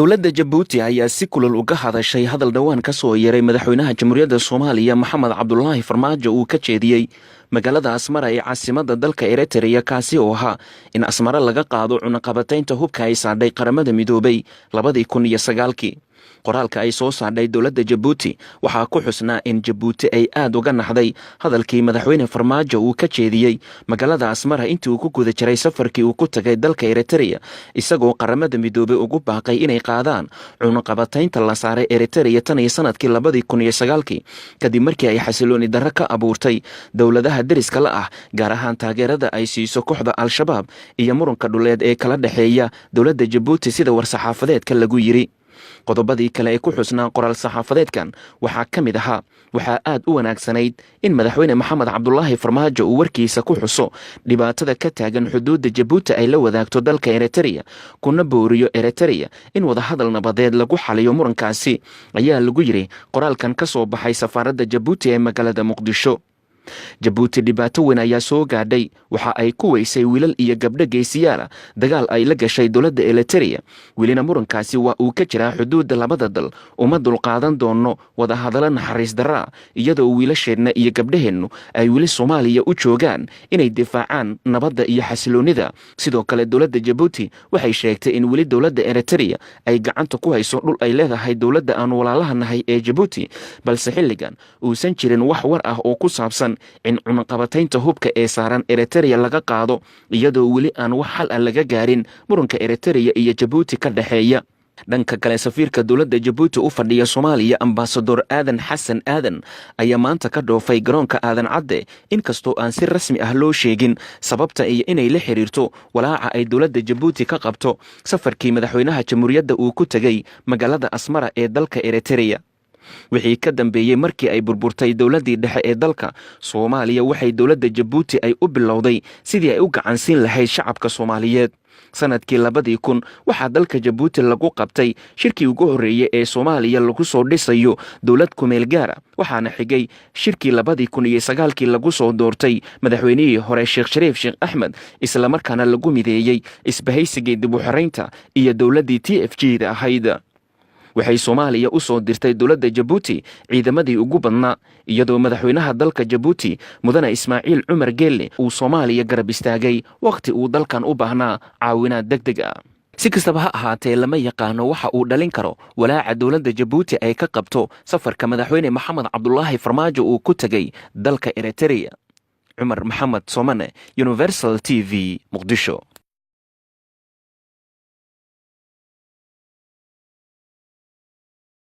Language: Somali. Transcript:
Dowladda Jabuuti ayaa si kulul uga hadashay hadal dhowaan ka soo yeeray madaxweynaha Jamhuuriyadda Soomaaliya, Maxamed Cabdulaahi Farmaajo, uu ka jeediyey magaalada Asmara ee caasimadda dalka Eritrea, kaasi oo ahaa in Asmara laga qaado cunaqabataynta hubka ay saadhay Qaramada Midoobay 2009-kii. Qoraalka ay soo saadhay dowladda Jabuuti waxaa ku xusnaa in Jabuuti ay aad uga naxday hadalkii madaxweyne Farmaajo uu ka jeediyey magaalada Asmara intii uu ku guda jiray safarkii uu ku tagay dalka Eritrea, isagoo Qaramada Midoobay ugu baaqay inay qaadaan cunaqabataynta la saaray Eritrea tan iyo sanadkii 2009-kii, kadib markii ay xasilooni darro ka abuurtay dowladaha deriska la ah, gaar ahaan taageerada ay siiso kooxda Al-Shabaab iyo muranka dhuleed ee kala dhexeeya dowladda Jabuuti, sida war-saxaafadeedka lagu yiri. Qodobadii kale ee ku xusnaa qoraal saxaafadeedkan waxaa ka mid ahaa: waxaa aad u wanaagsanayd in madaxweyne Maxamed Cabdulaahi Farmaajo uu warkiisa ku xuso dhibaatada ka taagan xuduudda Jabuuti ay la wadaagto dalka Eritrea, kuna booriyo Eritrea in wadahadal nabadeed lagu xaliyo murankaasi, ayaa lagu yiri qoraalkan ka soo baxay safaaradda Jabuuti ee magaalada Muqdisho. Jabuuti dhibaato weyn ayaa soo gaadhay. Waxa ay ku weysay wiilal iyo gabdho geesiyaala dagaal ay la gashay dowladda Eliteria, welina murankaasi waa uu ka jiraa xuduudda labada dal. Uma dulqaadan doono wadahadallo naxariis darraa, iyadoo wiilasheenna iyo gabdhaheennu ay weli Soomaaliya u joogaan inay difaacaan nabadda iyo xasiloonnida. Sidoo kale, dowladda Jabuuti waxay sheegtay in weli dowladda Eritrea ay gacanta ku hayso dhul ay leedahay dowladda aan walaalaha nahay ee Jabuuti, balse xilligan uusan jirin wax war ah oo ku saabsan in cunaqabataynta hubka ee saaran Eritrea laga qaado, iyadoo weli aan wax xal ah laga gaarin muranka Eritrea iyo Jabuuti ka dhexeeya. Dhanka kale, safiirka dowladda Jabuuti u fadhiya Soomaaliya, Ambasador Aadan Xasan Aadan, ayaa maanta ka dhoofay garoonka Aadan Cadde, inkastoo aan si rasmi ah loo sheegin sababta iyo inay la xiriirto walaaca ay dowladda Jabuuti ka qabto safarkii madaxweynaha jamhuuriyadda uu ku tegey magaalada Asmara ee dalka Eritrea. Wixii ka dambeeyey markii ay burburtay dowladdii dhexe ee dalka Soomaaliya, waxay dowladda Jabuuti ay u bilowday sidii ay u gacansiin lahayd shacabka Soomaaliyeed. Sanadkii 2000 waxaa dalka Jabuuti lagu qabtay shirkii ugu horreeyey ee Soomaaliya lagu soo dhisayo dowlad kumeel gaara, waxaana xigay shirkii 2009-kii lagu soo doortay madaxweynihii hore, Sheekh Shariif Sheekh Axmed, islamarkaana lagu mideeyey isbahaysigii dib u xoreynta iyo dowladdii TFG da ahayd. Waxay Soomaaliya u soo dirtay dowladda Jabuuti ciidamadii ugu badnaa, iyadoo madaxweynaha dalka Jabuuti, mudane Ismaaciil Cumar Geelle, uu Soomaaliya garab istaagay wakhti uu dalkan u baahnaa caawinaad deg deg ah. Si kastaba ha ahaatee, lama yaqaano waxa uu dhalin karo walaaca dowladda Jabuuti ay ka qabto safarka madaxweyne Maxamed Cabdulaahi Farmaajo uu ku tegey dalka Eritrea. Cumar Maxamed Soomane, Universal TV, Muqdisho.